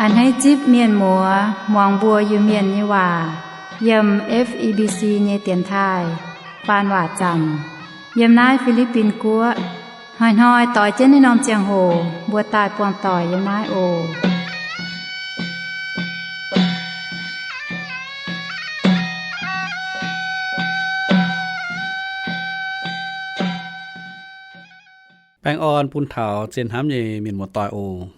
A'hneiv zipv mienh muoz muangx mbuo Iu-Mienh nyei waac yiem F E B C nyei dienx taaih faan waac zaamc yiem naaiv Fi^li^bin Guoqv. Hnoi-hnoi doix jienv naaiv norm ziangh hoc mbuo daaih buangh doic yiem naaiv oc. Baengh orn bun taux zien hnamv nyei mienh muoz-doic oc.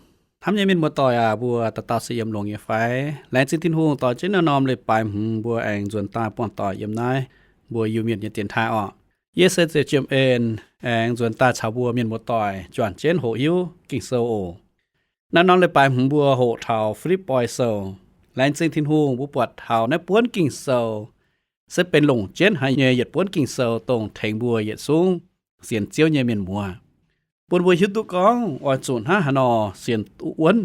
Hnamv nyei mienh muoz-doic aac, mbuo dauh dauh se yiem longx nyei fai? Laengz zingh Tin-Hungh dorh jienv naaiv norm leiz-baaix hmz mbuo aengx nzuonx daaih buangh doic yiem naaiv mbuo Iu-Mienh nyei dienx taaih orqc. Yie se Ziouv Jiem En, aengx nzuonx daaih caux mbuo mienh muoz-doic juangc jienv hoqc hiuv Ging-Sou oc. Naaiv norm leiz-baaix hmz mbuo hoqc taux Fi^lipv^poi Sou. Laengz zingh Tin-Hungh, mbuo buatc taux naaiv buonv Ging-Sou se benx longc jienv haic nyei yietc buonv Ging-Sou, dongh tengx mbuo yietc zungv sienx Ziouv nyei mienh muoz, bun mbuo hiuv duqv gorngv oix zuqc hnangv haaix nor sienx duqv wuonv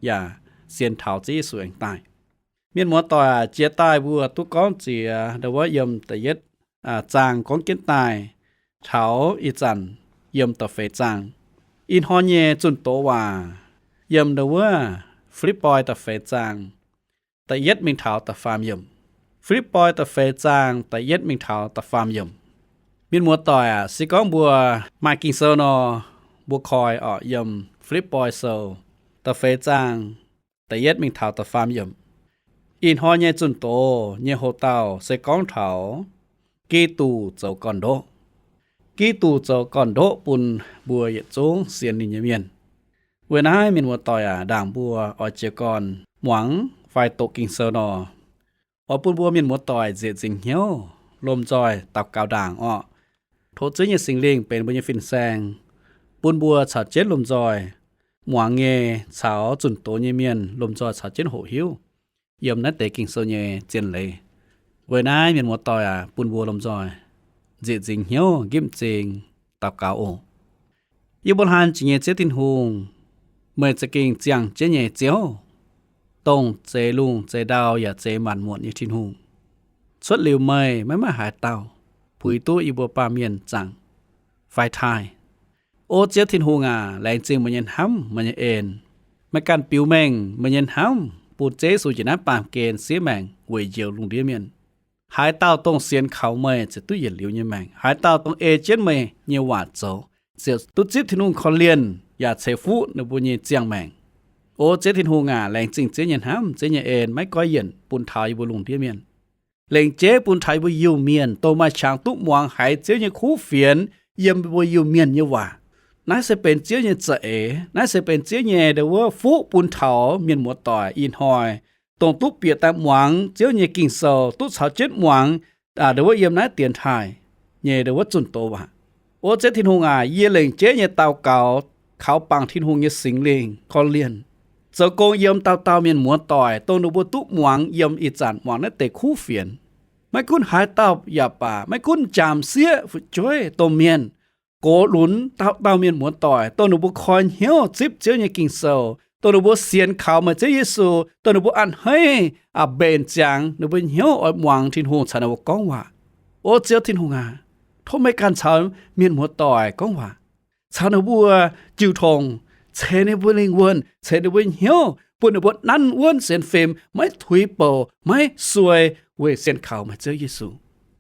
yaac sienx taux Ziouv Yesu aengx daaih. Mienh muoz-doic aac, jiex daaih mbuo duqv gorngv ziex ndo wuov yiem da'yietv zaang gorngv jienv daaih taux ih zanc yiem da'feix zaang. Ih hnoi nyei zunh doz waac yiem ndo wuov Fi^lipv^poi da'feix zaang da'yietv mingh taux da'faam yiemc. Fi^lipv^poi da'feix zaang da'yietv mingh taux da'faam yiemc. Mienh muoz-doic aac, se gorngv mbuo maaih Ging-Sou nor, mbuo koi orqc yiem Fi^lipv^poi Sou da'feix zaang da'yietv mingh taux da'faam yiemc. Ih hnoi nyei zunh doz nyei hoc-dauh se gorngv taux Giduc zoux gorn-ndoqv. Giduc zoux gorn-ndoqv bun mbuo yietc zungv sienx ninh nyei mienh. Weic naaiv mienh muoz-doic aac, ndaangc mbuo oix jiez gorn muangx fai doqc Ging-Sou nor, oix bun mbuo mienh muoz-doic nzieqc nzingc hnyouv lomh nzoih daux gaux ndaangc orqc. Tov Ziouv nyei Singx Lingh benx mbuo nyei fin-saeng, bun mbuo caux jienv lomh nzoih muangx nyei caux zunh doz nyei mienh lomh nzoih caux jienv hoqc hiuv yiem naaiv deix Ging-Sou nyei zien leiz. Weic naaiv mienh muoz-doic aac, bun mbuo lomh nzoih nzieqc nzingc hnyouv nqipv m'zing daux gaux oc. Yie mbuo hlan jiex nyei Ziouv Tin-Hungh, meih za'gengh ziangh jienv nyei Ziouv, dongh zeix lungh zeix ndau yaac zeix maanc muotc nyei Tin-Hungh. Cuotv liuz meih maiv maaih haaix dauh puix duqv yie mbuo baamh mienh zaangc fai taaih. O Ziouv Tin-Hungh aac, laengz zingh meih nyei hnamv, meih nyei en. Meih ganh biux mengh meih nyei hnamv bun Ziouv Yesu njiec naaiv baamh gen siev maengc weic njoux lungh ndiev mienh. Haaix dauh dongh sienx kaux meih ziouc duqv yietc liuz nyei maengc. Haaix dauh dongh ei jienv meih nyei waac zoux ziouc duqv zipv Tin-Hungh korv-lienh yaac ceix fuqv ninh mbuo nyei ziangh maengc. O Ziouv Tin-Hungh aac, laengz zingh Ziouv nyei hnamv, Ziouv nyei en maiv goiv yienc bun taux yie mbuo lungh ndiev mienh. Lengc jeiv bun taux yie mbuo Iu-Mienh dongh maaih qangx duqv muangx haiz Ziouv nyei kuv fienx yiem mbuo Iu-Mienh nyei waac. Naaiv se benx Ziouv nyei za'eix. Naaiv se benx Ziouv nyei ndo wuov fuqv bun taux mienh muoz-doic ih hnoi dongh duqv bieqc daaih muangx Ziouv nyei Ging-Sou, duqv caux jienv muangx ndo wuov yiem naaiv dienx taaih nyei ndo wuov zunh doz waac. O Ziouv Tin-Hungh aac, yie lengc jeiv nyei daux gaux kaux bangc Tin-Hungh nyei Singx Lingh korv-lienh zoux gong yiem dauh dauh mienh muoz-doic, dongh ninh mbuo duqv muangx yiem ih zanc muangx naaiv deix kuv fienx. Maiv gunv haaix dauh yaac baac, maiv gunv m'jangc m'sieqv fu'jueiv domh mienh, gox lunx, dauh dauh mienh muoz-doic, dongh ninh mbuo koi hnyouv zipv Ziouv nyei Ging-Sou, dongh ninh mbuo sienx kaux meih Ziouv Yesu, dongh ninh mbuo a'hneiv a'mbenc ziangx ninh mbuo hnyouv oix muangx Tin-Hungh caux ninh mbuo gorngv waac. O Ziouv Tin-Hungh aac, tov meih ganh caux mienh muoz-doic gorngv waac, caux ninh mbuo jiu tong, ceix ninh mbuo lingh wuonh, ceix ninh mbuo hnyouv, bun ninh mbuo nanv wuonv sienx fim, maiv tuix bouc, maiv suei, weic sienx kaux meih Ziouv Yesu.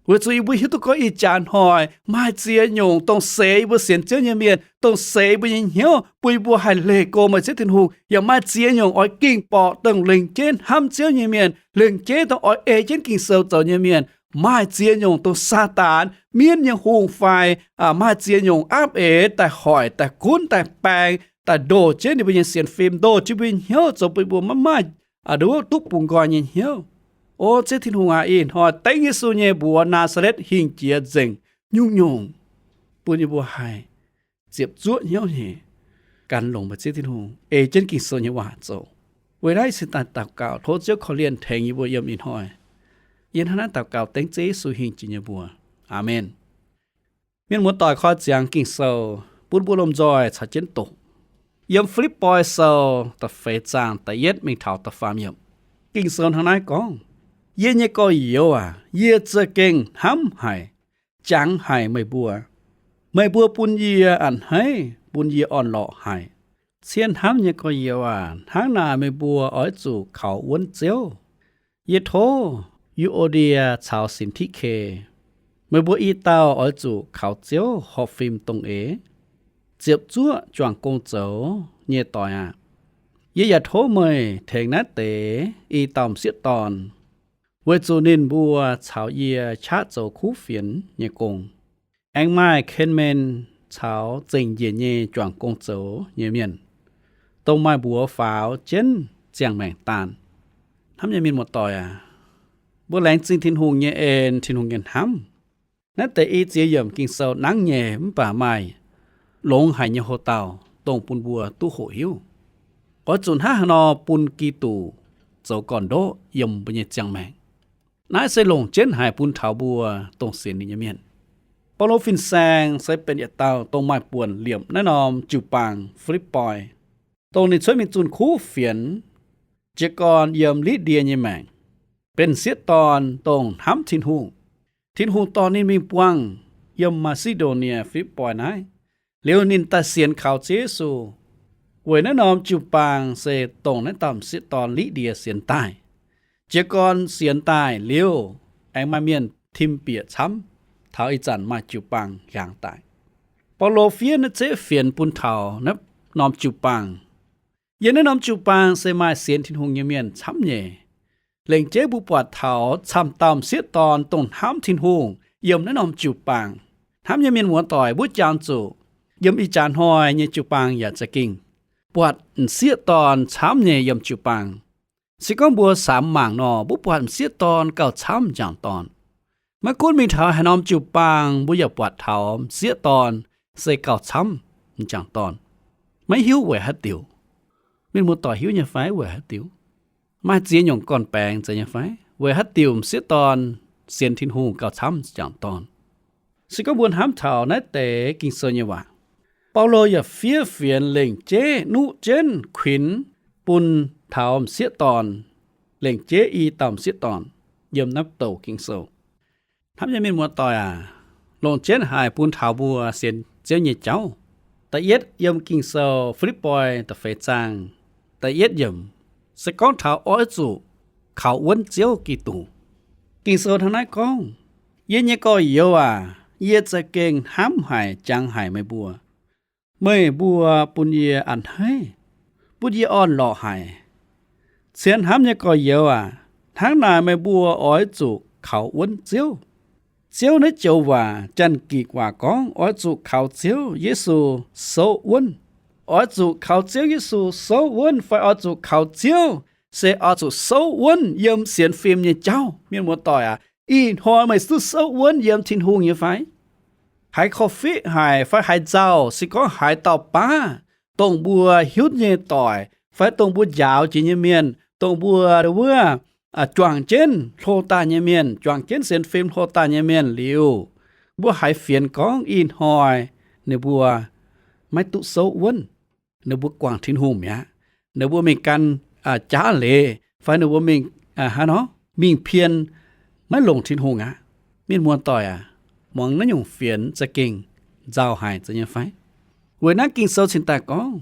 Weic zuqc yie mbuo hiuv duqv gorngv ih jaax hnoi maaih ziex nyungc dongh seix yie mbuo sienx Ziouv nyei mienh, dongh seix yie mbuo nyei hnyouv, bun yie mbuo haih leih go meih Ziouv Tin-Hungh. Yaac maaih ziex nyungc oix ging borqc dongh lengc jeiv hnamv Ziouv nyei mienh, lengc jeiv dongh oix ei jienv Ging-Sou zoux nyei mienh. Maaih ziex nyungc dongh Saadaan, mienv nyei hungh fai maaih ziex nyungc aapv eix daaih hoic, daaih gunv, daaih baeng, daaih ndoh jienv ninh mbuo nyei sienx fim, ndoh jienv mbuo nyei hnyouv, zoux bun mbuo maiv maaih ndo wuov duqv bungx nqoi nyei hnyouv. O Ziouv Tin-Hungh aac, ih hnoi dengv Yesu nyei mbuox Naa^saa^letv hingh jiex nzengc nyungc-nyungc, bun yie mbuo haih ziepc zuoqv hnyouv nyei gan longx meih Ziouv Tin-Hungh, ei jienv Ging-Sou nyei waac zoux. Weic naaiv cingx daaih daux gaux tov Ziouv korv-lienh tengx yie mbuo yiem ih hnoi. Yie hnangv naaiv daux gaux dengv Ziouv Yesu hingh jiex nyei mbuox. Aamen. Mienh muoz-doic koi ziangx Ging-Sou bun mbuo lomh nzoih caux jienv doqc. Yiem Fi^lipv^poi Sou da'feix zaang da'yietv mingh taux da'faam yiemc, Ging-Sou hnangv naaiv gorngv, Yie nyei gorx-youz aac, yie za'gengh hnamv haic, jangx haic meih mbuo. Meih mbuo bun yie a'hneiv, bun yie orn-lorqc haic. Cien hnamv nyei gorx-youz aac, hnangv naaic meih mbuo oix zuqc kaux wuonv Ziouv. Yie tov Yu^o^ndie caux Sin^ti^ke, meih mbuo i dauh oix zuqc kaux Ziouv horpc fim dongh eix, ziepc zuoqv juangc gong zoux nyei doic aah! Yie yaac tov meih tengx naaiv deix i dauh m'sieqv dorn, weic zuqc ninh mbuo caux yie qaqv zoux kuv fienx nyei gong, aengx maaih ken^men caux zengc njiec nyei juangc gong zoux nyei mienh, dongh maaih mbuox faaux jienv ziangh maengc daanh. Hnamv nyei mienh muoz-doic aac, mbuo laengz zingh Tin-Hungh nyei en, Tin-Hungh nyei hnamv. Naaiv deix i ziex yiemc Ging-Sou nangv nyei mv baac maaih longx haic nyei houx-dauh dongh bun mbuo duqv hoqc hiuv. Oix zuqc hnangv haaix nor bun Giduc zoux gorn-ndoqv yiem mbuo nyei ziangh maengc. Naaiv se longc jienv haic bun taux mbuo dongh sienx ninh nyei mienh. Baulo fin-saeng se benx yietc dauh dongh maaih buonc liepc naaiv norm jiu-baang Fi^lipv^poi, dongh ninh cuotv mingh zunh kuv fienx, jiez gorn yiem Lii^ndie nyei maengc, benx m'sieqv dorn dongh hnamv Tin-Hungh. Tin-Hungh dorh ninh mingh buangh yiem Maa^si^ndo^nie Fi^lipv^poi naaiv. Liuz ninh daaih sienx kaux Ziouv Yesu. Weic naaiv norm jiu-baang se dongh naaiv dauh m'sieqv dorn Lii^ndie sienx daaih. Jiez gorn sienx daaih liuz, aengx maaih mienh tim bieqc camv, taux ih zanc maaih jiu-baang hiaangx daic. Baulo fiev naaiv zeiv fienx bun taux naaiv norm jiu-baang. Yiem naaiv norm jiu-baang se maaih sienx Tin-Hungh nyei mienh camv nyei. Lengc jeiv mbuo buatc taux camv dauh m'sieqv dorn dongh hnamv Tin-Hungh yiem naaiv norm jiu-baang. Hnamv nyei mienh muoz-doic, mbuo jangx zuqc yiem ih jaax hnoi nyei jiu-baang yaac za'gengh buatc m'sieqv dorn camv nyei yiem jiu-baang. Se gorngv mbuo samx mangc nor, mbuo buatc m'sieqv dorn gauh camv m'jangc dorn. Maiv gunv mingh taux haaix norm jiu-baang, mbuo yaac buatc taux m'sieqv dorn se gauh camv m'jangc dorn. Maiv hiuv weic haaix diuc. Mienh muoz-doic hiuv nyei fai weic haaix diuc? Maaih ziex nyungc gorn-baengx zeiz nyei fai weic haaix diuc m'sieqv dorn sienx Tin-Hungh gauh camv m'jangc dorn? Se gorngv mbuo hnamv taux naaiv deix Ging-Sou nyei waac, Baulo yaac fiev fienx lengc jeiv nuqv jienv kuinx bun taux m'sieqv dorn, lengc jeiv i dauh m'sieqv dorn, yiem naaiv douc Ging-Sou. Hnamv nyei mienh muoz-doic aac, longc jienv haic bun taux mbuo sienx Ziouv nyei jauv. Da'yietv yiem Ging-Sou Fi^lipv^poi da'feix zaang da'yietv yiemc se gorngv taux oix zuqc kaux wuonv Ziouv Giduc. Ging-Sou hnangv naaiv gorngv, Yie nyei gorx-youz aac, yie za'gengh hnamv haic jangx haic meih mbuo. Meih mbuo bun yie a'hneiv, bun yie orn-lorqc haic. Cien hnamv nyei gorx-youz aac, hnangv naaic meih mbuo oix zuqc kaux wuonv Ziouv. Ziouv naaiv joux waac, Janx-Gikc waac gorngv oix zuqc kaux Ziouv Yesu souv wuonv. Oix zuqc kaux Ziouv Yesu souv wuonv fai oix zuqc kaux Ziouv, se oix zuqc souv wuonv yiem sienx fim nyei jauv. Mienh muoz-doic aac, ih hnoi meih duqv souv wuonv yiem Tin-Hungh nyei fai? Haiz korv-fiqv haic fai haiz nzauh, se gorngv haaix dauh baav, dongh mbuo hiuv nyei doic fai dongh mbuo njaaux jiex nyei mienh, dongh mbuo wuov juangc jienv hlo daaih nyei mienh, juangc jienv sienx fim hlo daaih nyei mienh liuz, mbuo haiz fienx gorngv ih hnoi ninh mbuo maiv duqv souv wuonv, ninh mbuo guangc Tin-Hungh mi'aqv, ninh mbuo mingh gan jaav leiz fai ninh mbuo mingh haaix nor, mingh pien, maiv longc Tin-Hungh aqv. Mienh muoz-doic aac, muangx naaiv nyungc fienx za'gengh nzauh haic zeiz nyei fai? Weic naaiv Ging-Sou cingx daaih gorngv,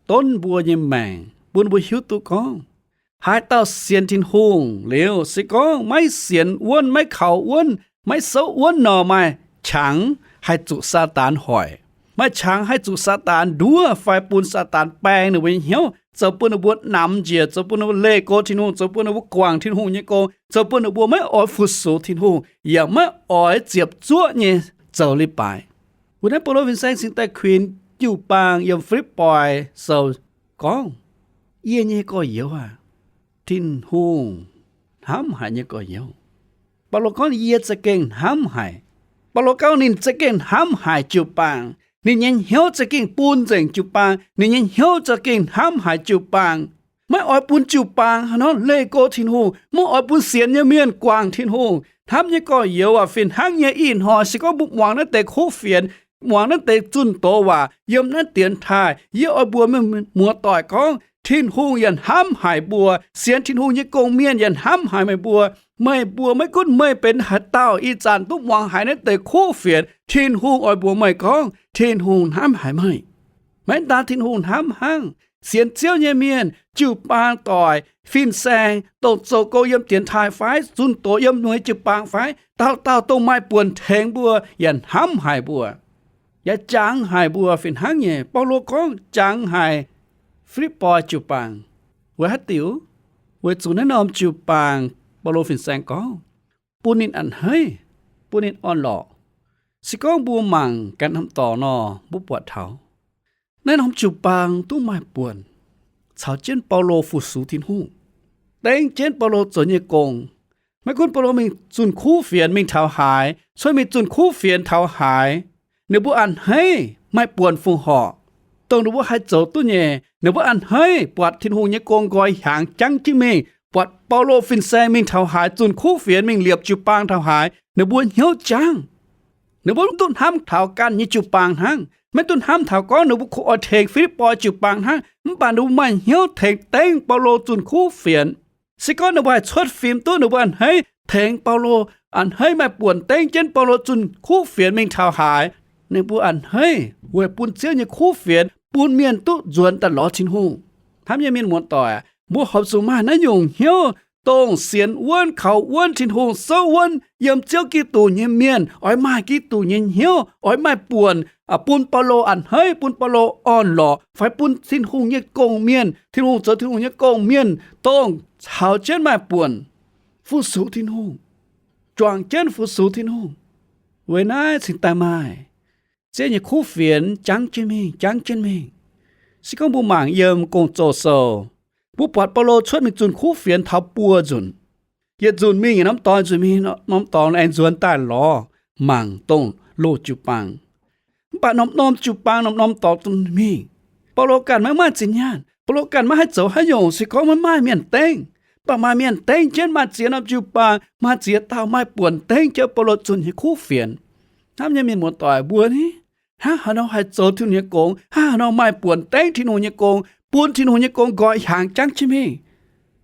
donv mbuo nyei maengc, bun mbuo hiuv duqv gorngv, haaix dauh sienx Tin-Hungh liuz, se gorngv maiv sienx wuonv, maiv kaux wuonv, maiv souv wuonv nor, maaih qangx haih zuqc Saadaan hoic. Maaih qangx haih zuqc Saadaan nduov fai bun Saadaan baeng ninh mbuo nyei hnyouv, zoux bun ninh mbuo namx njiec, zoux bun ninh mbuo leih go Tin-Hungh, zoux bun ninh mbuo guangc Tin-Hungh nyei gong, zoux bun ninh mbuo maiv oix fu-sux Tin-Hungh, yaac maiv oix ziepc zuoqv nyei zoux leiz-baaix. Weic naaiv Baulo fin-saeng cingx daaih kuinx jiu-baang yiem Fi^lipv^poi Sou gorngv, Yie nyei gorx-youz aac, Tin-Hungh hnamv haic nyei gorx-youz. Baulo gorngv, Yie za'gengh hnamv haic. Baulo gorngv ninh za'gengh hnamv haic jiu-baang. Ninh nyei hnyouv za'gengh bun nzengc jiu-baang. Ninh nyei hnyouv za'gengh hnamv haic jiu-baang. Maiv oix bun jiu-baang haaix nor leih go Tin-Hungh. Maiv oix bun sienx nyei mienh guangc Tin-Hungh. Hnamv nyei gorx-youz aac, fih hnangv nyei ih hnoi se gorngv mbuo muangx naaiv deix kuv fienx, muangx naaiv deix zunh doz waac yiem naaiv dienx taaih, yie oix mbuox mienh muoz-doic gorngv, Tin-Hungh yaac hnamv haic mbuo. Sienx Tin-Hungh nyei gong-mienh yaac hnamv haic meih mbuo. Meih mbuo maiv gunv meih benx haaix dauh, ih zanc duqv muangx haiz naaiv deix kuv fienx, Tin-Hungh oix mbuox meih gorngv Tin-Hungh hnamv haic meih. Maiv daan Tin-Hungh hnamv hnangv, sienx Ziouv nyei mienh, jiu-baang doic, fin-saeng, dongh zoux gong yiem dienx taaih fai zunh doz yiem nyei jiu-baang fai, dauh dauh dongh maaih buonc tengx mbuo yaac hnamv haic mbuo, yaac jangx haic mbuo fih hnangv nyei. Baulo gorngv jangx haic Filipv^poi jiu-baang. Weic haaix diuc? Weic zuqc naaiv norm jiu-baang, Baulo fin-saeng gorngv, bun ninh a'hneiv, bun ninh orn-lorqc. Se gorngv mbuo mangc gaax norm dorngx nor, mbuo buatc taux naaiv norm jiu-baang duqv maaih buonc caux jienv Baulo fu-sux Tin-Hungh, dengv jienv Baulo zoux nyei gong. Maiv gunv Baulo mingh zunh kuv fienx mingh taux haaix, cuotv mingh zunh kuv fienx taux haaix, ninh mbuo a'hneiv maaih buonc fongc horc, dongh ninh mbuo haih zoux duqv nyei. Ninh mbuo a'hneiv buatc Tin-Hungh nyei gong nqoi hiaangx jangv jienv mingh, buatc Baulo fin-saeng mingh taux haaix, zunh kuv fienx mingh liepc jiu-baang taux haaix, ninh mbuo hnyouv jangv. Ninh mbuo maiv duqv hnamv taux ganh nyei jiu-baang hnangv, maiv duqv hnamv taux gorngv ninh mbuo kungx oix tengx Filipv^poi jiu-baang hnangv, mv baac ninh mbuo maaih hnyouv tengx dengv Baulo zunh kuv fienx. Se gorngv ninh mbuo haih cuotv fim duqv, ninh mbuo a'hneiv tengx Baulo, a'hneiv maaih buonc dengv jienv Baulo zunh kuv fienx mingh taux haaix, ninh mbuo a'hneiv weic bun Ziouv nyei kuv fienx, bun mienh duqv nzuonx daaih lorz Tin-Hungh. Hnamv nyei mienh muoz-doic, mbuo horpc zuqc maaih naaiv nyungc hnyouv, dongh sienx wuonv, kaux wuonv Tin-Hungh, souv wuonv yiem Ziouv Giduc nyei mienh, oix maaih Giduc nyei hnyouv, oix maaih buonc bun Baulo a'hneiv, bun Baulo orn-lorqc, fai bun Tin-Hungh nyei gong-mienh, Tin-Hungh zoux Tin-Hungh nyei gong-mienh, dongh caux jienv maaih buonc fu-sux Tin-Hungh, juangc jienv fu-sux Tin-Hungh. Weic naaiv cingx daaih maaih Ziouv nyei kuv fienx jangv jienv mingh, jangv jienv mingh. Se gorngv mbuo mangc yiem Gong-Zoh sou, mbuo buatc Baulo cuotv mingh zunh kuv fienx taux buo nzunc. Yietc nzunc mingh yietc norm dorngx, nzunc mingh norm dorngx, aengx nzuonx daaih lorz mangc dongh loz jiu-baang. Mv baac norm-norm jiu-baang, norm-norm dorngx dongh mingh, Baulo ganh maiv maaih zinh nyaanh. Baulo ganh maiv haih zoux haaix nyungc se gorngv maiv maaih mienh dengv. Mv baac maaih mienh dengv jienv, maaih ziex norm jiu-baang, maaih ziex dauh maaih buonc dengv jienv Baulo zunh nyei kuv fienx. Hnamv nyei mienh muoz-doic, mbuo ni, hnangv haaix nor haih zoux Tin-Hungh nyei gong? Hnangv haaix nor maaih buonc dengv Tin-Hungh nyei gong, bun Tin-Hungh nyei gong nqoi hiaangx jangv jienv mingh?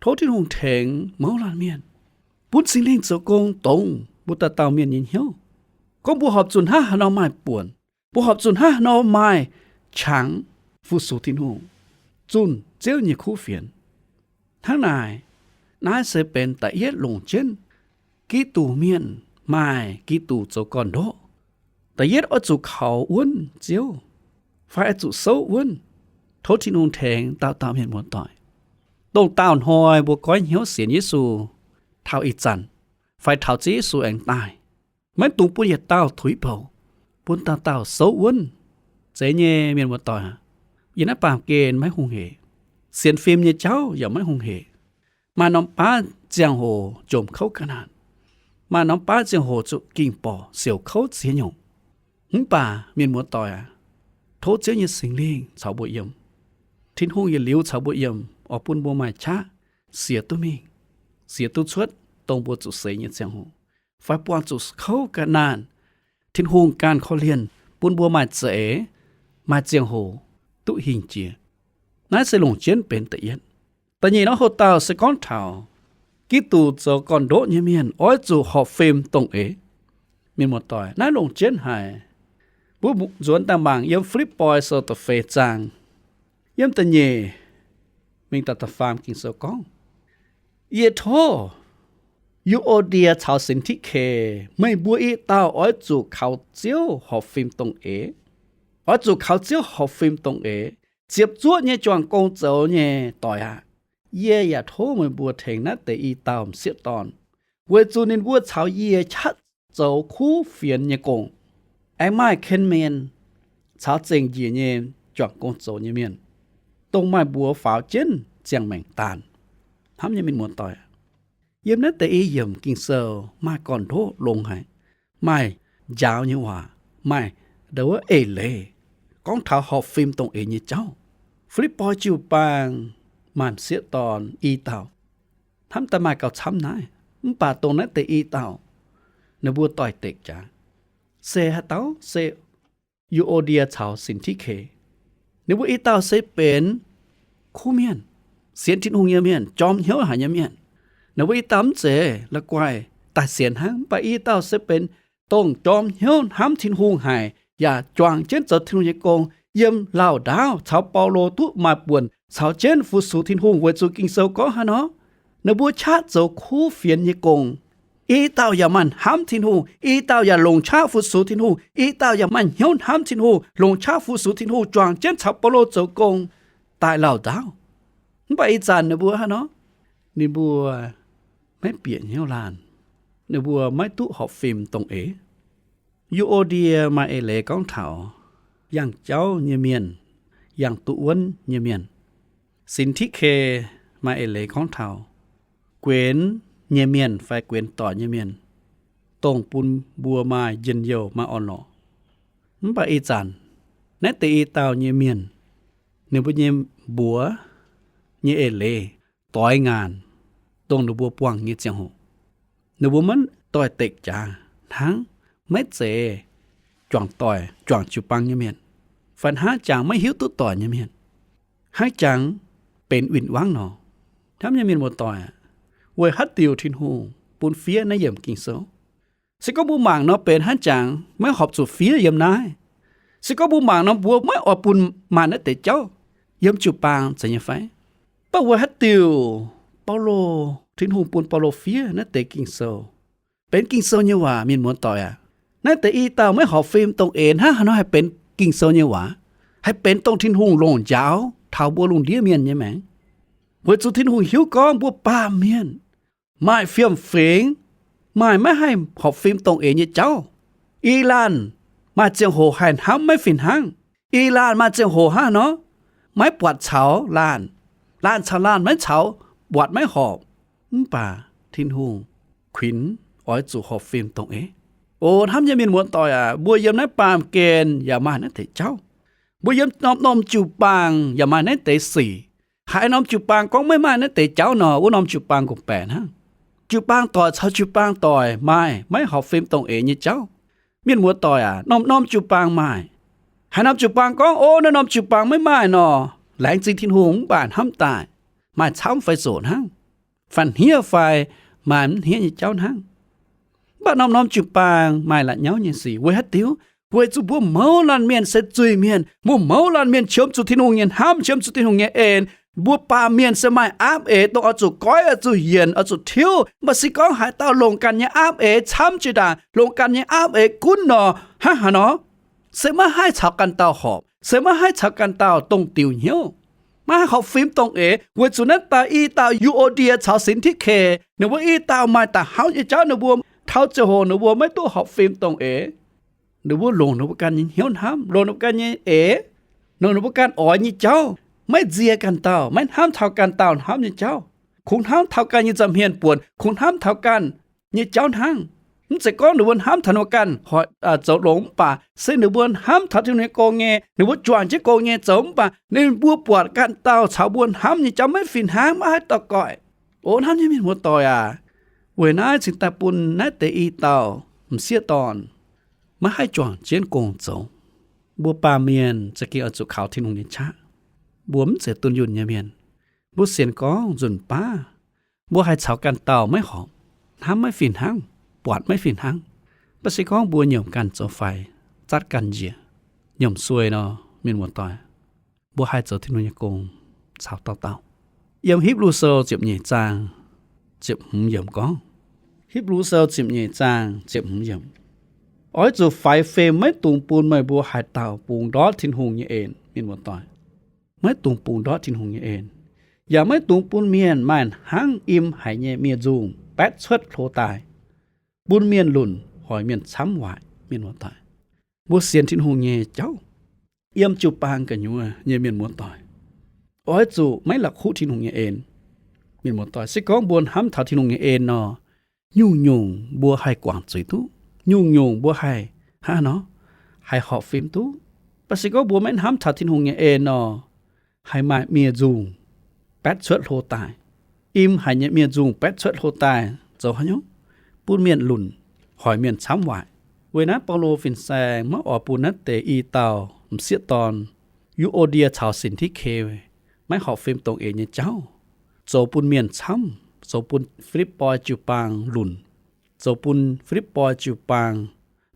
Tov Tin-Hungh tengx mouz laanh mienh, bun Singx Lingh zoux gong dongz mbuo dauh dauh mienh nyei hnyouv. Gorngv mbuo horpc zuqc hnangv haaix nor maaih buonc, mbuo horpc zuqc hnangv haaix nor maaih qangx fu-sux Tin-Hungh, zunh Ziouv nyei kuv fienx. Hnangv naaic, naaiv se benx da'yietv longc jienv Giduc mienh maaih Giduc zoux gorn-ndoqv. Da'yietv oix zuqc kaux wuonv Ziouv, fai oix zuqc souv wuonv. Tov Tin-Hungh tengx dauh dauh mienh muoz-doic. Dongh daauh hnoi mbuo goiv hnyouv sienx Yesu taux ih zanc, fai taux Ziouv Yesu aengx daaih, maiv dungx bun yietc dauh tuix bouc, bun dauh dauh souv wuonv. Zeiz nyei mienh muoz-doic aac, yiem naaiv baamh gen maiv hungh heic. Sienx fim nyei jauv yaac maiv hungh heic. Maaih norm baav ziangh hoc jomc kouv ga'naanh. Maaih norm baav ziangh hoc zuqc ging-borqc siouc kouv ziex nyungc. Mv baac mienh muoz-doic aac, tov Ziouv nyei Singx Lingh caux mbuo yiem. Tin-Hungh yietc liuz caux mbuo yiem, oix bun mbuo maaih qaqv sienx duqv mingh, sienx duqv cuotv dongh mbuo zuqc seix nyei ziangh hoc, fai buangh zuqc kouv ga'naanh. Tin-Hungh ganh korv-lienh bun mbuo maaih za'eix, maaih ziangh hoc duqv hingh jiex. Naaiv se longc jienv benx da'yietv. Da'nyeic nor, hoc dauh se gorngv taux Giduc zoux gorn-ndoqv nyei mienh oix zuqc horpc fim dongh eix. Mienh muoz-doic, naaiv longc jienv haic. Mbuo nzuonx daaih mangc yiem Filipv^poi sou da'feix zaang, yiem da'nyeic mingh daaih da'faam Ging-Sou gorngv, Yie tov Yu^o^ndie caux Sin^ti^ke, meih mbuo i dauh oix zuqc kaux Ziouv horpc fim dongh eix. Oix zuqc kaux Ziouv horpc fim dongh eix. Ziepc zuoqv nyei juangc gong zoux nyei doic aac, yie yaac tov meih mbuo tengx naaiv deix i dauh m'sieqv dorn, weic zuqc ninh mbuo caux yie qaqv zoux kuv fienx nyei gong, aengx maaih ken mienh caux zengc njiec nyei juangc gong zoux nyei mienh, dongh maaih mbuox faaux jienv ziangh maengc daanh. Hnamv nyei mienh muoz-doic, yiem naaiv deix i yiemc Ging-Sou maaih gorn-ndoqv longx haic, maaih njaaux nyei waac, maaih ndau wuov eix leiz gorngv taux horpc fim dongh eix nyei jauv. Filipv^poi jiu-baang maaih m'sieqv dorn i dauh, hnamv daaih maaih gauh camv naaiv, mv baac dongh naaiv deix i dauh ninh mbuo doix-dekc jaax. Se haaix dauh? Se Yu^o^ndie caux Sin^ti^ke. Ninh mbuo i dauh se benx kuv mienh, sienx Tin-Hungh nyei mienh, jorm hnyouv haic nyei mienh. Ninh mbuo i dauh mv zeiz la'guaih daaih sienx hnangv, mv baac i dauh se benx dongh jorm hnyouv hnamv Tin-Hungh haic, yaac juangc jienv zoux Tin-Hungh nyei gong, yiem lauh ndaauv caux Baulo duqv maaih buonc caux jienv fu-sux Tin-Hungh weic zuqc Ging-Sou gorngv hnangv nor, ninh mbuo qaqv zoux kuv fienx nyei gong. I dauh yaac maaih hnamv Tin-Hungh, i dauh yaac longc qaqv fu-sux Tin-Hungh, i dauh yaac maaih hnyouv hnamv Tin-Hungh, longc qaqv fu-sux Tin-Hungh, juangc jienv caux Baulo zoux gong daaih lauh ndaauv. Mv baac ih zanc ninh mbuo hnangv nor, ninh mbuo maiv bieqc hnyouv laanh, ninh mbuo maiv duqv horpc fim dongh eix. Yu^o^ndie maaih eix leiz gorngv taux yangh jauv nyei mienh, yangh duqv wuonv nyei mienh. Sin^ti^ke maaih eix leiz gorngv taux guenx nyei mienh fai guenx doic nyei mienh, dongh bun mbuo maaih njien-youh maaih orn-lorqc. Mv baac ih zanc naaiv deix i dauh nyei mienh, ninh mbuo nyei mbuox nyei eix leiz doix ngaanc dongh ninh mbuo buangh nyei ziangh hoc. Ninh mbuo maiv doix-dekc jaax hnangv, maiv zeiz juangc doic, juangc jiu-baang nyei mienh, fai hnangv jangx maiv hiuv duqv doic nyei mienh, hnangv jangx benx win-wangv nor. Hnamv nyei mienh muoz-doic aac, weic haaix diuc Tin-Hungh bun fiev naaiv yiemc Ging-Sou? Se gorngv mbuo mangc nor benx hnangv jangx maiv horpc zuqc fiev yiem naaiv. Se gorngv mbuo mangc nor mbuo maiv oix bun maaih naaiv deix jauv yiem jiu-baang zeiz nyei fai? Mv baac weic haaix diuc Baulo, Tin-Hungh bun Baulo fiev naaiv deix Ging-Sou? Benx Ging-Sou nyei waac, mienh muoz-doic aac. Naaiv deix i dauh maiv horpc fim dongh eix hnangv haaix nor haih benx Ging-Sou nyei waac, haih benx dongh Tin-Hungh longc njaaux taux mbuo lungh ndiev mienh nyei maengc? Weic zuqc Tin-Hungh hiuv gorngv mbuo baamh mienh maaih fiem-fingx, maaih maiv haih horpc fim dongh eix nyei jauv. Ih laanh maaih ziangh hoc haih hnamv maiv fih hnangv. Ih laanh maaih ziangh hoc hnangv nor maiv buatc caux laanh. Laanh caux laanh maiv caux, buatc maiv horpc. Mv baac Tin-Hungh kuinx oix zuqc horpc fim dongh eix. O hnamv nyei mienh muoz-doic aac, mbuo yiem naaiv baamh gen yaac maaih naaiv deix jauv. Mbuo yiem norm-norm jiu-baang yaac maaih naaiv deix sic. Haaix norm jiu-baang gorngv maiv maaih naaiv deix jauv nor, wuov norm jiu-baang gorngv-baeqc hnangv. Jiu-baang doic caux jiu-baang doic maaih maiv horpc fim dongh eix nyei jauv. Mienh muoz-doic aac, norm-norm jiu-baang maaih. Haaix norm jiu-baang gorngv, o, naaiv norm jiu-baang maiv maaih nor, laengz zingh Tin-Hungh mv baac hnamv daaih maaih camv fai zoqc hnangv, fanh hniev fai maaih mv hniev nyei jauv hnangv. Mv baac norm-norm jiu-baang maaih la'nyauv nyei sic. Weic haaix diuc? Weic zuqc mbuo mouz laanh mienh se zuiz mienh. Mbuo mouz laanh mienh qiemx zuqc Tin-Hungh nyei hnamv, qiemx zuqc Tin-Hungh nyei en. Mbuo baamh mienh se maaih aapv eix dongh oix zuqc goiv, oix zuqc yienc, oix zuqc tiuv. Mv baac se gorngv haaix dauh longc ganh nyei aapv eix camv jiex ndaangc, longc ganh nyei aapv eix gunv nor, hnangv haaix nor? Se maiv haih caux ganh dauh horpc, se maiv haih caux ganh dauh dongh diuc hnyouv, maiv haih horpc fim dongh eix. Weic zuqc naaiv dauh i dauh Yu^o^ndie caux Sin^ti^ke, ninh mbuo i dauh maaih da'hauv nyei jauv, ninh mbuo taux ziangh hoc ninh mbuo maiv duqv horpc fim dongh eix. Ninh mbuo longc ninh mbuo ganh nyei hnyouv hnamv, longc ninh mbuo ganh nyei eix, longc ninh mbuo ganh oix nyei jauv, maiv nzie ganh dauh, maiv hnamv taux ganh dauh hnamv nyei jauv. Kungx hnamv taux ganh nyei nza'hmien buonc, kungx hnamv taux ganh nyei jauv hnangv. Mv zeiz gorngv ninh mbuo hnamv taux ninh mbuo ganh hoic, zoux longx mv baac se ninh mbuo hnamv taux Tin-Hungh nyei gong nyei, ninh mbuo juangc jienv gong nyei zoux mv baac ninh mbuo buatc ganh dauh caux mbuo hnamv nyei jauv maiv fih hnangv, maiv haih dorh goiv. O hnamv nyei mienh muoz-doic aac, weic naaiv cingx daaih bun naaiv deix i dauh m'sieqv dorn maiv haih juangc jienv gong zoux. Mbuo baamh mienh za'gengh oix zuqc kaux Tin-Hungh nyei qaqv. Mbuo mv zeiz dunh yunh nyei mienh. Mbuo sienx gorngv nzunc baav mbuo haih caux ganh dauh maiv horpc, hnamv maiv fih hnangv, buatc maiv fih hnangv. Mv baac se gorngv mbuo nyiemc ganh zoux faix, zatv ganh njiec, nyiemc sueih nor, mienh muoz-doic, mbuo haih zoux Tin-Hungh nyei gong caux dauh dauh. Yiem Hipv^lu Sou ziepc nyeic zaang ziepc hmz yiemc gorngv, Hipv^lu Sou ziepc nyeic zaang ziepc hmz yiemc, oix zuqc faix fim maiv dungx bun meih mbuo haaix dauh bungx ndortv Tin-Hungh nyei en, mienh muoz-doic. Maiv dungx bungx ndortv Tin-Hungh nyei en, yaac maiv dungx bun mienh maaih hnangv im haic nyei miev-nzungh baetv cuotv hlo daaih, bun mienh lunc hoic mienh camv waaic, mienh muoz-doic. Mbuo sienx Tin-Hungh nyei jauv, yiem jiu-baang gu'nyuoz nyei mienh muoz-doic, oix zuqc maiv la'kuqv Tin-Hungh nyei en, mienh muoz-doic. Se gorngv mbuo hnamv taux Tin-Hungh nyei en nor, nyungc-nyungc mbuo haih guangc zuiz duqv, nyungc-nyungc mbuo haih hnangv haaix nor, haih horpc fim duqv. Mv baac se gorngv mbuo maiv hnamv taux Tin-Hungh nyei en nor, haih maaih miev-nzungh baetv cuotv hlo daaih. Im haic nyei miev-nzungh baetv cuotv hlo daaih zoux haaix nyungc? Bun mienh lunc, hoic mienh camv waaic. Weic naaiv Baulo fin-saeng maiv oix bun naaiv deix i dauh m'sieqv dorn, Yu^o^ndie caux Sin^ti^ke, maiv horpc fim dongh eix nyei jauv, zoux bun mienh camv, zoux bun Fi^lipv^poi jiu-baang lunc, zoux bun Fi^lipv^poi jiu-baang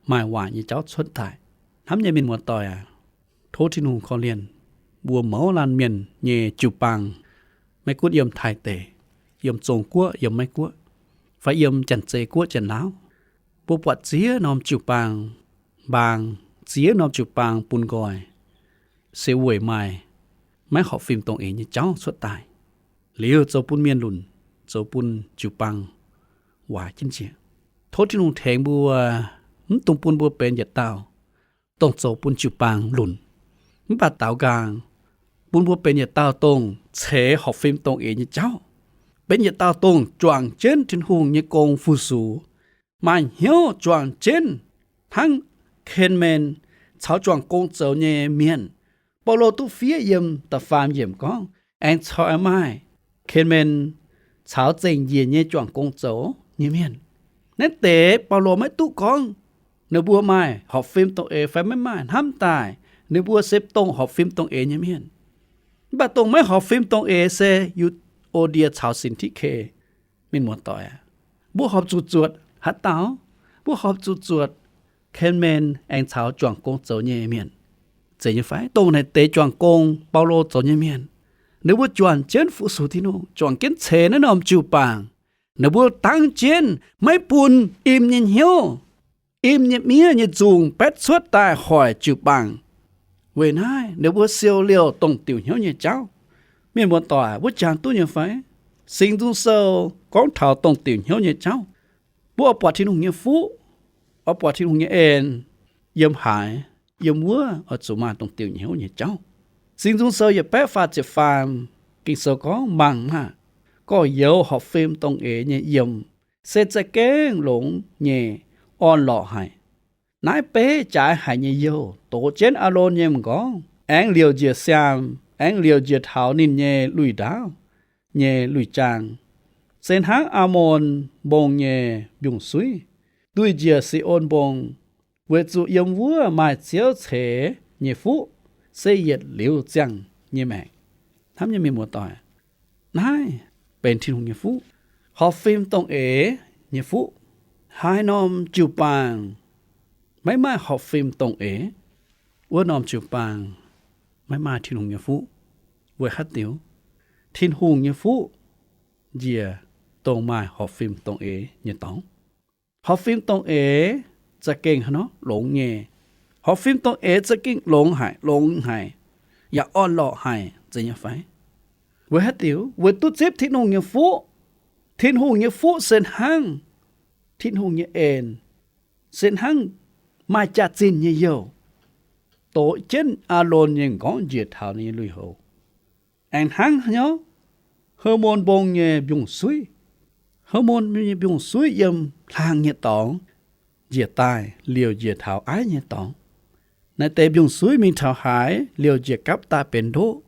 maaih waaic nyei jauv cuotv daaih. Hnamv nyei mienh muoz-doic aac, Tov Tin-Hungh korv-lienh mbuo mouz laanh mienh nyei jiu-baang, maiv gunv yiem Taiv deic, yiem Zong-Guoqv, yiem Meiv-Guoqv, fai yiem Janx-Zei Guoqv, Janx-Laauv. Mbuo buatc ziex norm jiu-baang, mbaang ziex norm jiu-baang bun nqoi, se weic maaih maiv horpc fim dongh eix nyei jauv cuotv daaih. Liuz zoux bun mienh lunc, zoux bun jiu-baang waaic jienv njiec. Tov Tin-Hungh tengx mbuo, mv dungx bun mbuo benx yietc dauh dongh zoux bun jiu-baang lunc. Mv baac daaux nqaang bun mbuo benx yietc dauh dongh ceix horpc fim dongh eix nyei jauv, benx yietc dauh dongh juangc jienv Tin-Hungh nyei gong fu-sux, maaih hnyouv juangc jienv hnangv Ken^men caux juangc gong zoux nyei mienh. Baulo duqv fiev yiem da'faam yiemc gorngv, aengx corc maaih Ken^men caux zengc njiec nyei juangc gong zoux nyei mienh. Naaiv deix Baulo maiv duqv gorngv ninh mbuo maaih horpc fim dongh eix fai maiv maaih, hnamv daaih ninh mbuo se dongh horpc fim dongh eix nyei mienh. Mv baac dongh maiv horpc fim dongh eix se Yu^o^ndie caux Sin^ti^ke. Mienh muoz-doic aac, mbuo horpc zuqc zuotc haaix dauh? Mbuo horpc zuqc zuotc Ken^men aengx caux juangc gong zoux nyei mienh. Zeiz nyei fai? Dongh naaiv deix juangc gong Baulo zoux nyei mienh, ninh mbuo juangc jienv fu-sux Tin-Hungh, juangc jienv ceix naaiv norm jiu-baang. Ninh mbuo dangv jienv maiv bun im nyei hnyouv, im nyei miev nyei nzungh baetv cuotv daaih hoic jiu-baang. Weic naaiv ninh mbuo siou liouh dongh diuc hnyouv nyei jauv. Mienh muoz-doic, mbuo jangx duqv nyei fai? Singx Nzung Sou gorngv taux dongh diuc hnyouv nyei jauv. Mbuo oix buatc Tin-Hungh nyei fuqv, oix buatc Tin-Hungh nyei en, yiem haaix, yiem wuov oix zuqc maaih dongh diuc hnyouv nyei jauv. Singx Nzung Sou yietc baeqv faah ziepc faam, Ging-Sou gorngv, mangc maah! Gorx-youz horpc fim dongh eix nyei yiem se za'gengh longx nyei orn-lorqc haic. Naaiv beiv jaaix haic nyei youh dox jienv Aalon nyei m'nqorngv, aengx liouc njiec siaam, aengx liouc njiec taux ninh nyei lui-ndaauv nyei lui-jaang, se hnangv Aalon Mbong nyei mbiungc-suiv nduih njiec Si^on Mbong, weic zuqc yiem wuov maaih Ziouv ceix nyei fuqv se yietc liuz ziangh nyei maengc. Hnamv nyei mienh muoz-doic, naaiv benx Tin-Hungh nyei fuqv, horpc fim dongh eix nyei fuqv. Haaix norm jiu-baang maiv maaih horpc fim dongh eix, wuov norm jiu-baang maiv maaih Tin-Hungh nyei fuqv. Weic haaix diuc? Tin-Hungh nyei fuqv njiec dongh maaih horpc fim dongh eix nyei dorngx. Horpc fim dongh eix za'gengh haaix nor longx nyei. Horpc fim dongh eix za'gengh longx haic, longx haic, yaac orn-lorqc haic, zeiz nyei fai? Weic haaix diuc? Weic duqv zipv Tin-Hungh nyei fuqv. Tin-Hungh nyei fuqv se hnangv Tin-Hungh nyei en, se hnangv maaih jaax-zinh nyei youh, dox jienv Aalon nyei m'nqorngv njiec taux ninh nyei lui-houx. Aengx hnangv haaix nor? Hermon Mbong nyei mbiungc-suiv. Hermon nyei mbiungc-suiv yiem hlang nyei dorngx njiec daaih liouc njiec taux aiv nyei dorngx. Naaiv deix mbiungc-suiv mingh taux haaix liouc njiec gapv daaih benx ndoqv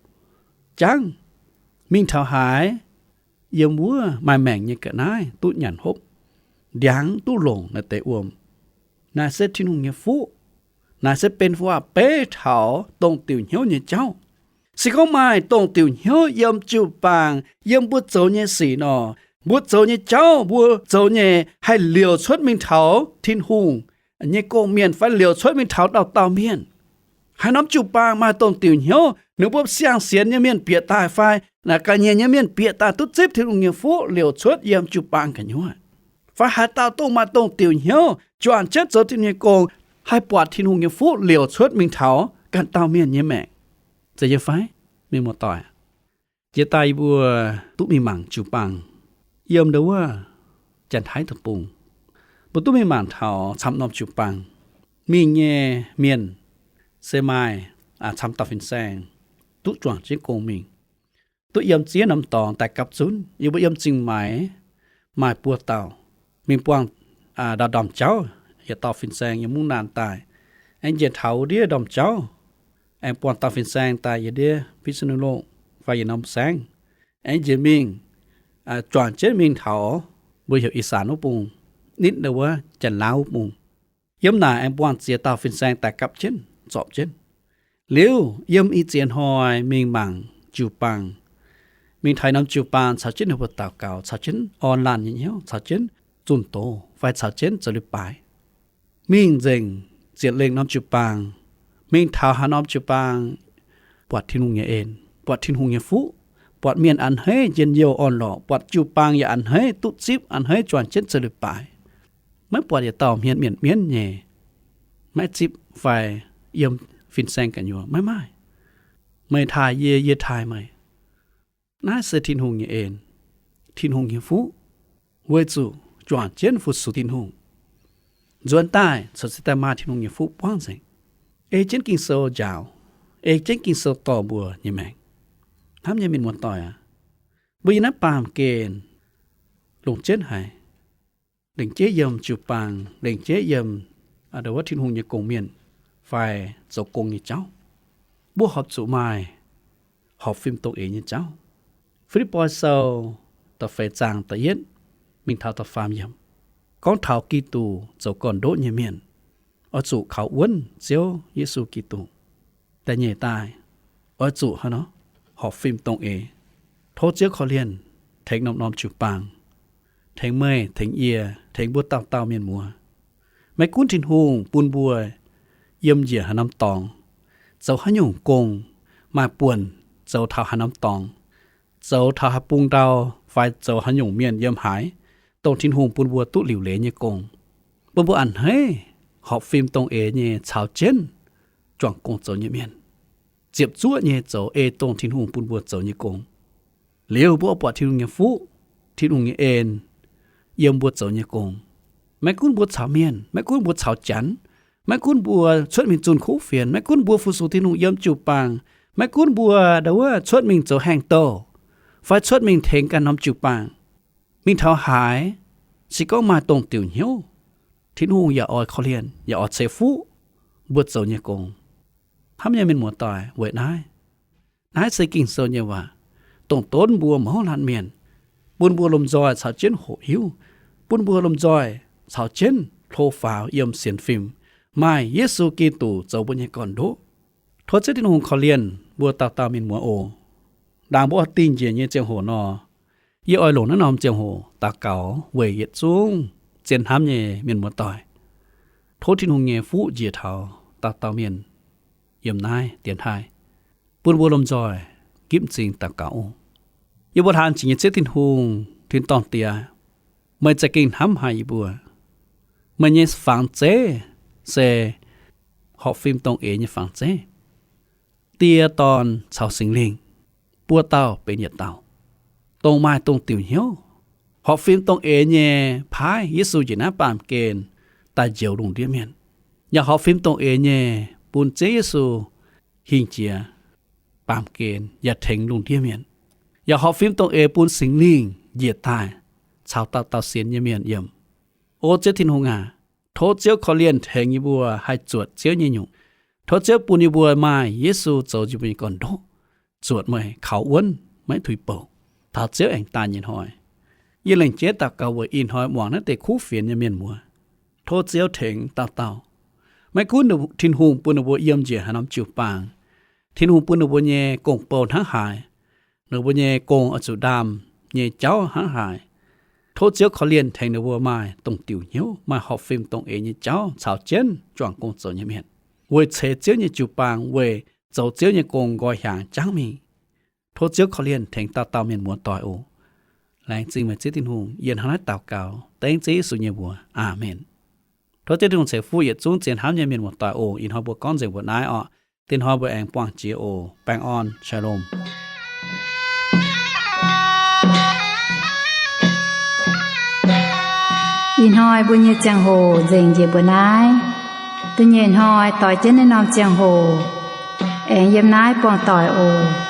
jangv. Mingh taux haaix yiem wuov maaih maengc nyei ga'naaiv duqv nyanc hopv, ndiangx duqv longc naaiv deix wuom. Naaiv se Tin-Hungh nyei fuqv. Naaiv se benx waac-beiv taux dongh diuc hnyouv nyei jauv. Se gorngv maaih dongh diuc hnyouv yiem jiu-baang, yiem mbuo zoux nyei sic nor, mbuo zoux nyei jauv, mbuo zoux nyei haih liouc cuotv mingh taux Tin-Hungh nyei gong-mienh fai liouc cuotv mingh taux dauh dauh mienh. Haaix norm jiu-baang maaih dongh diuc hnyouv, ninh mbuo siang-sienx nyei mienh bieqc daaih fai ga'nyiec nyei mienh bieqc daaih duqv zipv Tin-Hungh nyei fuqv liouc cuotv yiem jiu-baang gu'nyuoz. Fai haaix dauh dongh maaih dongh diuc hnyouv juangc jienv zoux Tin-Hungh nyei gong, haih buatc Tin-Hungh nyei fuqv liouc cuotv mingh taux ganh dauh mienh nyei maengc. Zeiz nyei fai, mienh muoz-doic? Jiex daaih yie mbuo duqv mingh mangc jiu-baang yiem ndo wuov Janx-Taiv deic-bung. Mbuo duqv mingh mangc taux camv norm jiu-baang mingh nyei mienh se maaih camv dauh fin-saeng duqv juangc jienv gong mingh, duqv yiem ziex norm dorngx daaih gapv zunv. Yie mbuo yiem Zingh Maix maaih buo dauh mingh buangh ndau-ndorm jauv, yietc dauh fin-saeng yiem Mungv Naanh daaih, aengx njiec taux wuov ndiev ndorm jauv, aengx buangh dauh fin-saeng daaih yiem ndiev Pittsnulv fai yietc norm saengv, aengx njiec mingh juangc jienv mingh taux mbuo heuc Ih Saanc wuov bung, nitv ndo wuov Janx-Laauv wuov bung. Yiem naaic aengx buangh ziex dauh fin-saeng daaih gapv jienv, zorpc jienv. Liuz yiem ih ziex hnoi mingh mangc jiu-baang, mingh taux norm jiu-baang caux jienv ninh mbuo daux gaux, caux jienv orn laanh nyei hnyouv, caux jienv zunh doz fai caux jienv zoux leiz-baaix. Mingh nzengc ziepc lengh norm jiu-baang, Mingh taux haaix norm jiu-baang, buatc Tin-Hungh nyei en, buatc Tin-Hungh nyei fuqv, buatc mienh a'hneiv njien-youh orn-lorqc, buatc jiu-baang yaac a'hneiv duqv zipv, a'hneiv juangc jienv zoux leiz-baaix. Maiv buatc yietc dauh hmien mienc mienv nyei maiv zipv fai yiem fin-saeng gu'nyuoz, maiv maaih. Meih taaih yie, yie taaih meih. Naaiv se Tin-Hungh nyei en, Tin-Hungh nyei fuqv, weic zuqc juangc jienv fu-sux Tin-Hungh, nzuonx daaih corc se daaih maaih Tin-Hungh nyei fuqv buangv nzengc, ei jienv Ging-Sou njaaux, ei jienv Ging-Sou dorh mbuo nyei maengc. Hnamv nyei mienh muoz-doic aac, mbuo yiem naaiv baamh gen longc jienv haic, lengc jeiv yiem jiu-baang, lengc jeiv yiem ndo wuov Tin-Hungh nyei gong-mienh fai zoux gong nyei jauv, mbuo horpc zuqc maaih horpc fim dongh eix nyei jauv. Fi^lipv^poi Sou da'feix zaang da'yietv mingh taux da'faam yiemc gorngv taux Giduc zoux gorn-ndoqv nyei mienh oix zuqc kaux wuonv Ziouv Yesu Giduc. Da'nyeic daaih, oix zuqc hnangv nor horpc fim dongh eix. Tov Ziouv korv-lienh tengx norm-norm jiu-baang, tengx meih, tengx yie, tengx mbuo dauh dauh mienh muoz. Maiv gunv Tin-Hungh bun mbuo yiem njiec haaix norm dorngx, zoux haaix nyungc gong, maaih buonc zoux taux haaix norm dorngx, zoux taux haaix bung ndau, fai zoux haaix nyungc mienh yiem haaix, dongh Tin-Hungh bun mbuo duqv liuc leiz nyei gong, bun mbuo a'hneiv horpc fim dongh eix nyei caux jienv juangc gong zoux nyei mienh, ziepc zuoqv nyei zoux ei dongh Tin-Hungh bun mbuo zoux nyei gong. Liuz mbuo oix buatc Tin-Hungh nyei fuqv, Tin-Hungh nyei en yiem mbuo zoux nyei gong. Maiv gunv mbuo caux mienh, maiv gunv mbuo caux Janx, maiv gunv mbuo cuotv mingh zunh kuv fienx, maiv gunv mbuo fu-sux Tin-Hungh yiem jiu-baang, maiv gunv mbuo ndo wuov cuotv mingh zoux haengh-douh, fai cuotv mingh tengx ganh norm jiu-baang, mingh taux haaix, se gorngv maaih dongh diuc hnyouv, Tin-Hungh yaac oix korv-lienh, yaac oix ceix fuqv mbuo zoux nyei gong. Hnamv nyei mienh muoz-doic, weic naaiv, naaiv se Ging-Sou nyei waac, dongh donv mbuo mouz laanh mienh, bun mbuo lomh nzoih caux jienv hoqc hiuv, bun mbuo lomh nzoih caux jienv hlo faaux yiem sienx fim, maaih Yesu Giduc zoux mbuo nyei gorn-ndoqv. Tov Ziouv Tin-Hungh korv-lienh mbuo dauh dauh mienh muoz oc. Ndaangc mbuo oix dingh njiec nyei ziangh hoc nor, yie oix longc naaiv norm ziangh hoc daux gaux weic yietc zungv zien hnamv nyei mienh muoz-doic. Tov Tin-Hungh nyei fuqv njiec taux dauh dauh mienh yiem naaiv dienx taaih, bun mbuo lomh nzoih gipv m'zing daux gaux oc. Yie mbuo hlaang jiex nyei Ziouv Tin-Hungh, tin-dorngh Diex, meih za'gengh hnamv haic yie mbuo. Meih nyei fangx zeiv se horpc fim dongh eix nyei fangx zeiv. Die, Dorn caux Singx Lingh, buo dauh benx yietc dauh, dongh maaih dongh diuc hnyouv. Horpc fim dongh eix nyei paaiv Yesu njiec naaiv baamh gen daaih njoux lungh ndiev mienh, yaac horpc fim dongh eix nyei bun Ziouv Yesu hingh jiex baamh gen yaac tengx lungh ndiev mienh, yaac horpc fim dongh eix bun Singx Lingh njiec daaih caux dauh dauh sienx nyei mienh yiem. O Ziouv Tin-Hungh aac, tov Ziouv korv-lienh tengx yie mbuo haih zuotc Ziouv nyei nyungc. Tov Ziouv bun yie mbuo maaih Yesu zoux yie mbuo nyei gorn-ndoqv, zuotc meih, kaux wuonv, maiv tuix bouc, taux Ziouv aengx daaih nyei hnoi. Yie lengc jeiv daux gaux weic ih hnoi muangx naaiv deix kuv fienx nyei mienh muoz. Tov Ziouv tengx dauh dauh. Maiv gunv Tin-Hungh bun ninh mbuo yiem njiec haaix norm jiu-baang, Tin-Hungh bun ninh mbuo nyei gong-bou hnangv haaix, ninh mbuo nyei gong oix zuqc ndaam nyei jauv hnangv haaix, tov Ziouv korv-lienh tengx ninh mbuo maaih dongh diuc hnyouv, maaih horpc fim dongh eix nyei jauv caux jienv juangc gong zoux nyei mienh, weic ceix Ziouv nyei jiu-baang, weic zoux Ziouv nyei gong nqoi hiaangx jangv mingh. Tov Ziouv korv-lienh tengx dauh dauh mienh muoz-doic oc. Laengz zingh meih Ziouv Tin-Hungh. Yie hnangv naaiv daux gaux dengv Ziouv Yesu nyei mbuox. Aamen. Tov Ziouv Tin-Hungh ceix fuqv yietc zungv zien hnamv nyei mienh muoz-doic oc. Ih hnoi mbuo gorngv nzengc mbuo naaiv orqc. Dinh hnoi mbuo aengx buangh jiex oc. Baengh orn, Shalom. Ih hnoi mbuo nyei ziangh hoc nzengc njiec mbuo naaiv. Da'nyeic hnoi doix jienv naaiv norm ziangh hoc aengx yiem naaiv buangh doic oc.